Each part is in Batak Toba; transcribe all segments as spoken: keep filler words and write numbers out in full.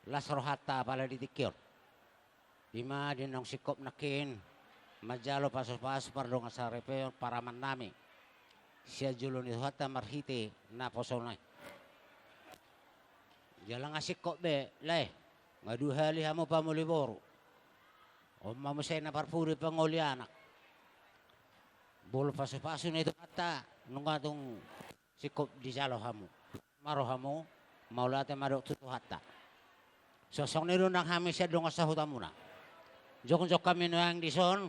las rohanta apala di tingki on. Ima di naung singkop nangkin manjalo pasupasu pardongan saripeon paramannami sian jolo ni Tuhanta marhite naposona i. Jala nga singkop be, lae, nga dua hali hamu pamuli boru. On ma muse na parpudi pangoli anak. Molo pasupasu ni Tuhanta nunga tung singkop dijalo hamu. Ma rohamu, mauliate ma dohot tu Tuhanta. Songon i do nang hami sian dongan sahutamuna. Jongjong hami nuaeng dison,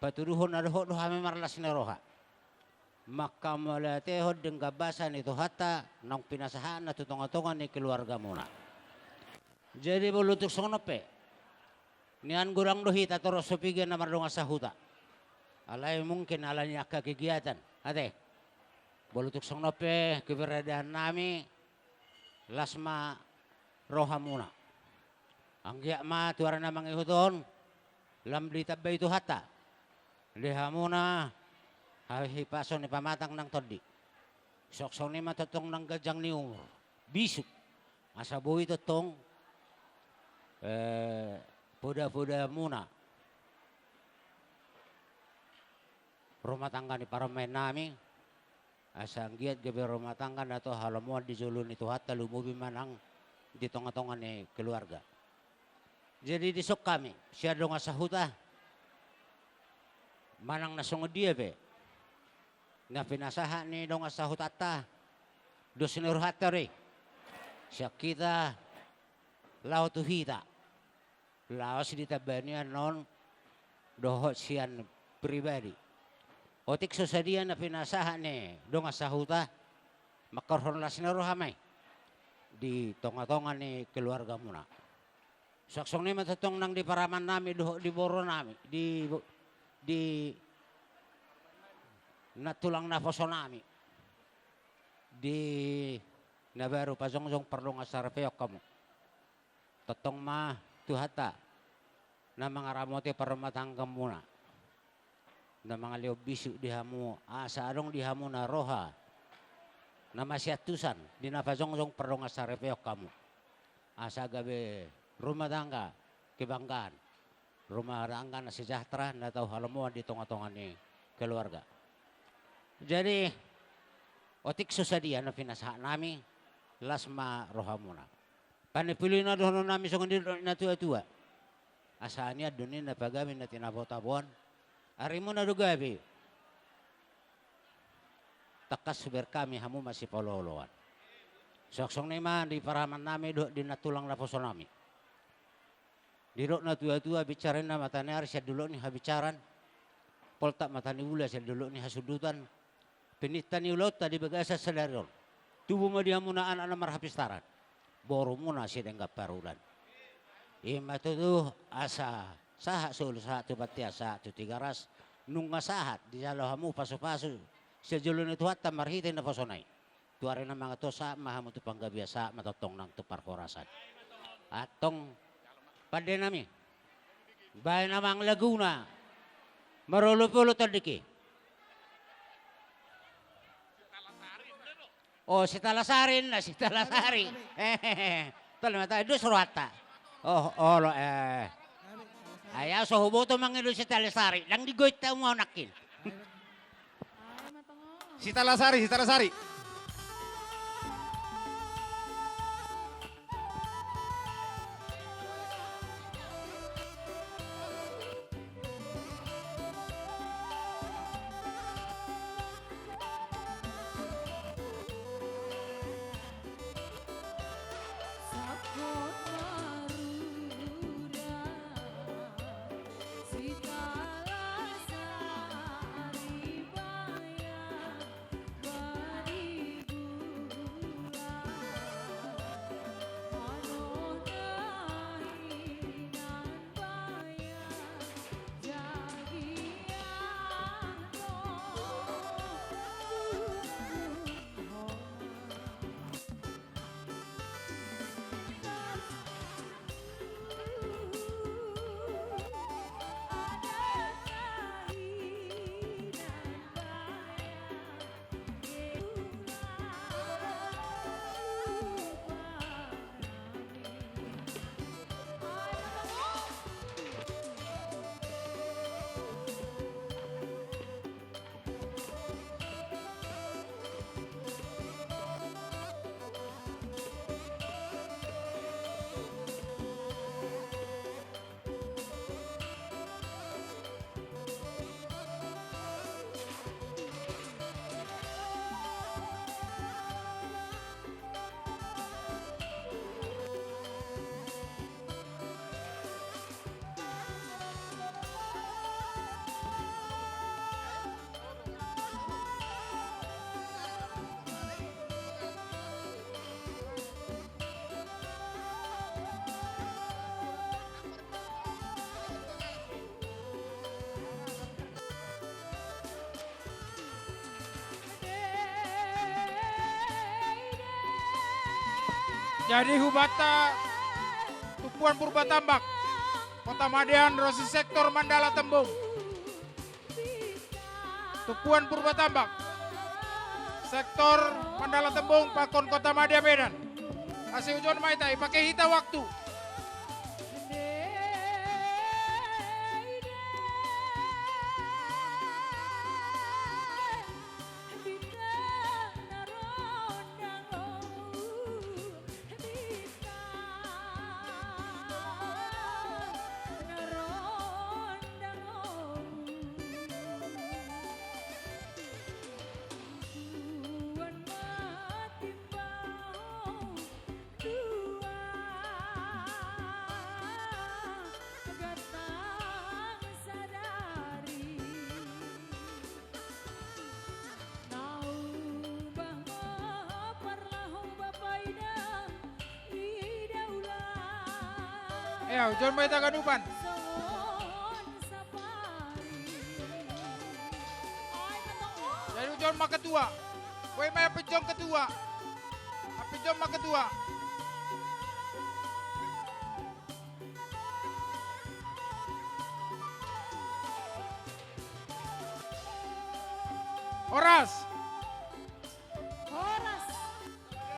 patuduhon na dohot do hami marlas ni roha. Mangkamauliatehon denggan basa ni Tuhanta naung pinasahatna tu tongatonga ni keluargamuna. Jadi molo tung songon on pe, nian godang do hita torop so piga na mardongan sahuta. Alai mungkin ala ni angka kegiatan, ate. Molo tung songon on pe keberadaannami, las ma rohamuna. Anggiat ma tu ari na mangihut on, lam ditambai Tuhanta di hamuna hahipason ni pamatang nang tondi. Songon i ma tongtong nang ganjang ni umur, bisuk, asa boi tongtong, eh, podapodamuna rumah tangga ni parumaennami, asa anggiat gabe rumah tangga na tau halomoan di jolo ni Tuhanta, lumobi ma nang di tongatonga ni keluarga. Jadi dison hami sian dongan sahuta, manang na songon dia pe na pinasahat ni dongan sahutanta, dos ni rohanta do i, sian hita laho tu hita, laos ditamba nian on dohot sian pribadi. Otik so sadia na pinasahat ni dongan sahuta, mangkorhon las ni roha ma i di tongatonga ni keluargamuna. Songon i ma tongtong nang di paramannami dohot di borunami, di, di nantulang naposonami, di na baru pajongjong pardongan saripeon hamu. Tongtong ma Tuhanta na mangaramoti parumatanggamuna, na mangalehon bisuk di hamu, asa adong di hamuna roha na masiantusan di na pajongjong pardongan saripeon hamu, asa gabe rumah tangga kebanggaan, rumah tangga na sejahtera, na tau halomoan di tongatonga ni keluarga. Jadi otik so sadia na pinasahatnami, las ma rohamuna. Panipulina dohononnami songon i do natuatua. Asa nian do ninna pagabe na tinabotaboan, arimuna do gabe, tangkas hubereng hami hamu masipaolooloan. Songon i ma di paramannami dohot di nantulang naposonami. Didok natuatua, binsar ninna mata ni ari sian dolok ni habinsaraan, poltak mata ni ula sian dolok ni hasundutan, pininta ni ulaonta di bagasan sadari on. Tubu ma di hamuna anak na marhapistaran, borumuna sidenggan parudan. I ma tutu, asa sahat solu, sahat tu bontean, sahat tu Tigaras, nunga sahat dijalo hamu pasupasu sian jolo ni Tuhanta marhite naposona i. Tu ari na mangihut on sahat ma hamu tu panggabean, sahat ma tongtong nang tu parhorasan. Antong pandenami, baen amang laguna marolopolop tondingki. Oh, Sitalasari ninna, Sitalasari. Tole ma, dos rohanta. Oh, olo, eh. Ai ahu so huboto mangido Sitalasari, ndang digoit hamu ahu nangkin. Sitalasari, Sitalasari. Jadi hubanta Tumpuan Purbatambak, Kota Madean, ro si sektor Mandala Tembong. Tumpuan Purbatambak, sektor Mandala Tembong, pakon Kota Madya Medan. Asa ujon ma hita, ipake hita waktu. Ia, ujon ma hita ganupan. Jadi ujon ma ketua. Boi ma ampit ujon ketua. Ampit ujon ma ketua. Horas.